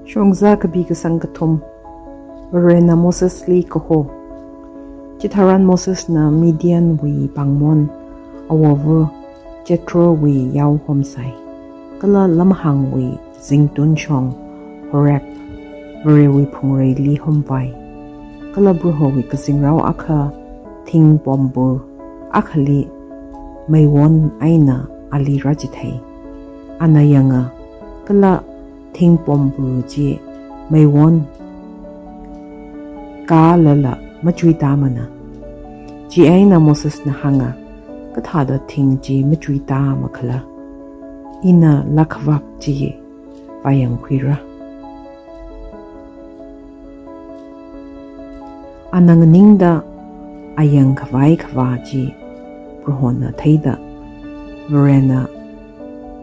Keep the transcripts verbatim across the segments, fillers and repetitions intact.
Shongzā kapi kasang kathum. Varena Mosesli kaho. Chitharan Mosesna Midianwui pāngmon, awova Jethrowui yao homsai, kala lamhāngwui zingtunshong Horeb, Varewui phungreili homvai. Kala Prohowui kazingrao akha thingpombu akhali meiwon eina ali rāchithei. Ana yanga, kala thingpombu chi meiwon kālala machuitāmana. Chieina Mosesna hānga, kathāda thing chi machuitāmakhala? Ina lakhavak chi vāyangkhuira. Ana nganingda ayang khavai khavā chi Prohona theida, Varena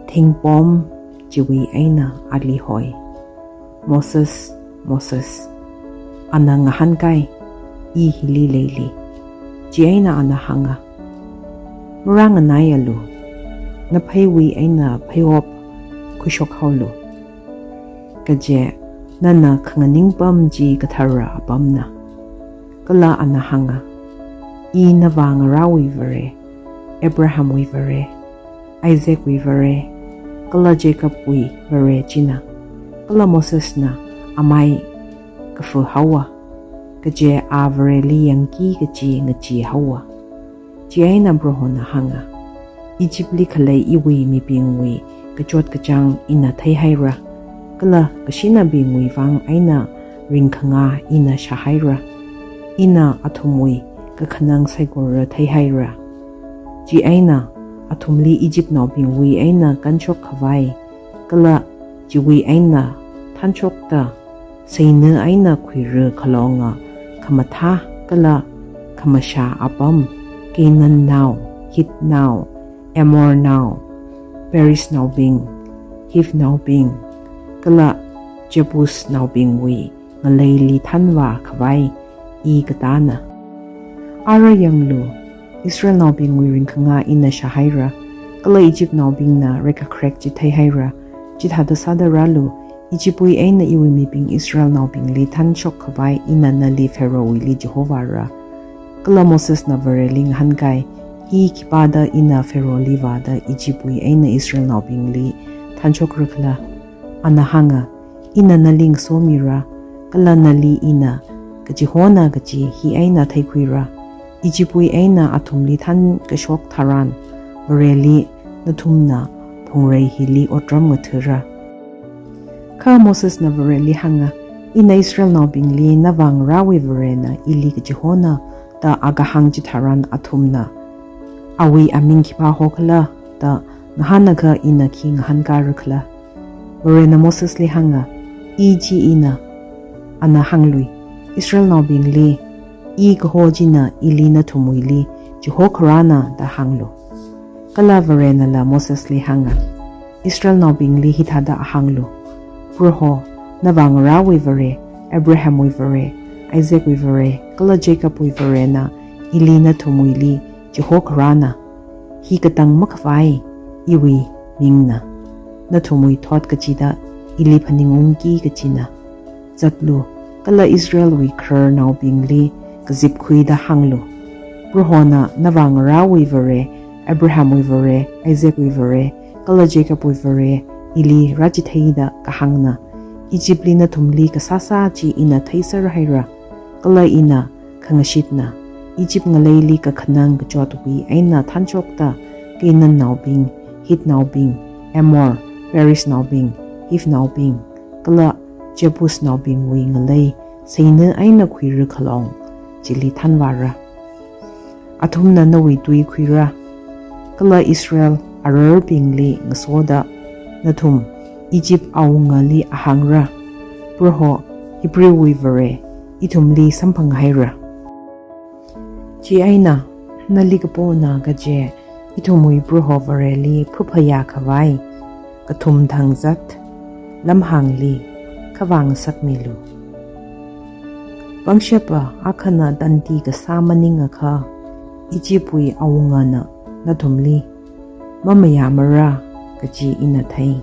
thingpom chiwui eina ali hoi, Moses, Moses. Ana ngahānkai, I hili leili. Chieina ana hānga, marānganaialu, napheiwui eina pheiop khuishokhaolu. Kaje nana khanganing pam chi kathara apamna. Kala ana hānga, I navāngarāwui Vare, Abrahamwui Vare, Isaacwui Vare, kala Jacobwui Vare china. Kala Mosesna amai kafu haowa, kaje a Vareli yangki kachi ngachi haowa. Chieina Prohona hānga, Egyptli khalei iwui mibingwui kachot kachāng ina theihaira, kala kashinabingwui vang eina ringkhanga ina shāhaira. Ina athumwui kakhanang saikora theihaira. Chieina athumli Egyptnaobingwui eina kanshok khavai, kala chiwui eina thanshokta seina eina khuira khalonga khamathā kala khamashā apam, Canaannao, Hitnao, Amornao, Periznaobing, Hivnaobing, kala Jebusnaobingwui ngaleili thanvā khavai I katāna. Ara yanglu, Israelnaobingwui ringkhanga ina shāhaira, kala Egyptnaobingna rekkakharek chi theihaira. Chithāda sāda rālu, Egyptwui eina iwui mibing Israelnaobingli thanshok khavai ina nali Pharaohwuili chihovāra. Kala Mosesna Vareli ngahānkai, I khipāda ina Pharaohli vāda Egyptwui eina Israelnaobingli thanshokra khala? Ana hānga, Ina nali ngasomira, kala nali ina kachihona kachi hi eina theikhuira. Egyptwui eina athumli thankashok tharan, Vareli nathumna phungrei hili otram ngathara. Kha Mosesna Vareli hānga, Ina Israelnaobingli navāngarāwui Varena ili kachihona da akahāng chitharan athumna awui aming khipā hokhala da ngahānakha ina khi ngahānkara khala? Varena Mosesli hānga, I chi ina. Ana hānglui, Israelnaobingli, I kaho china ili nathumwuili chihokharāna da hānglu. Kala Varenala Mosesli hānga, Israelnaobingli hithāda hānglu, Proho, navāngarāwui Vare, Abrahamwui Vare, Isaacwui Vare, kala Jacobwui Varena ili nathumwuili chihokharāna. Hi katang makhavai iwui mingna. Nathumwui thot kachida ili phaningungki kachina. Zatlu, kala Israelwui khararnaobingli kazipkhuida hānglu, Prohona navāngarāwui Vare, Abrahamwui Vare, Isaacwui Vare, kala Jacobwui Vare ili rāchitheida kahāngna, Egyptli nathumli kasāsā chi ina theiserhaira, kala ina khangashitna, Egypt ngaleili kakhanang kachotwui eina thanshokta Canaannaobing, Hitnaobing, Amor, Periznaobing, Hivnaobing, kala Jebusnaobingwui ngalei seina eina khuira khalong chili thanvāra. Athumna nawui tui khuira, kala Israel ararbingli ngasoda nathum Egypt awungali hāngra, Proho, Hebrewwui Vare, ithumli samphanghaira. Chieina nali kapona kaje ithumwui Proho Vareli phaphayā khavai kathum thangzat lamhāngli khavā ngasakmilu. Pangshapa akhana tandi kasā maningakha, Egyptwui awungana nathumli mamayāmara kaji ina thei.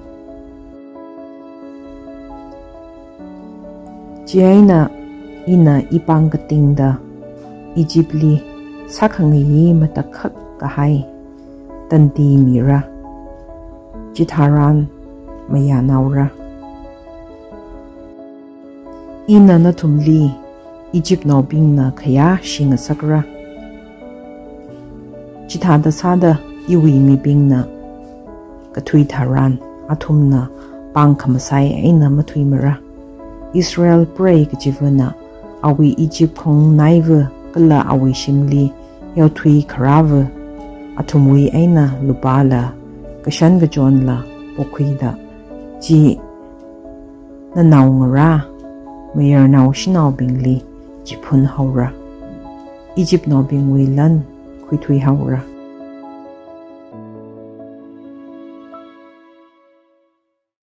Chieina ina ipāng katingda Egyptli sākhangayi matakhak kahai tandi mira. Chitharan mayānaora. Ina nathumli Egyptnaobingna khayāshi ngasakra. Chithāda sāda iwui mibingna kathui tharan athumna pāng khamasai eina mathuimara. Israel preiva̱ kachivana awui Egypt khongnaiva̱ kala awui shimli yaothui kharāva̱, athumwui eina lupāla kashan kachonla pokhuida, chi nanao ngarā mayarnao shanaobingli chiphun haora. Egyptnaobingwui lan khuithui haora.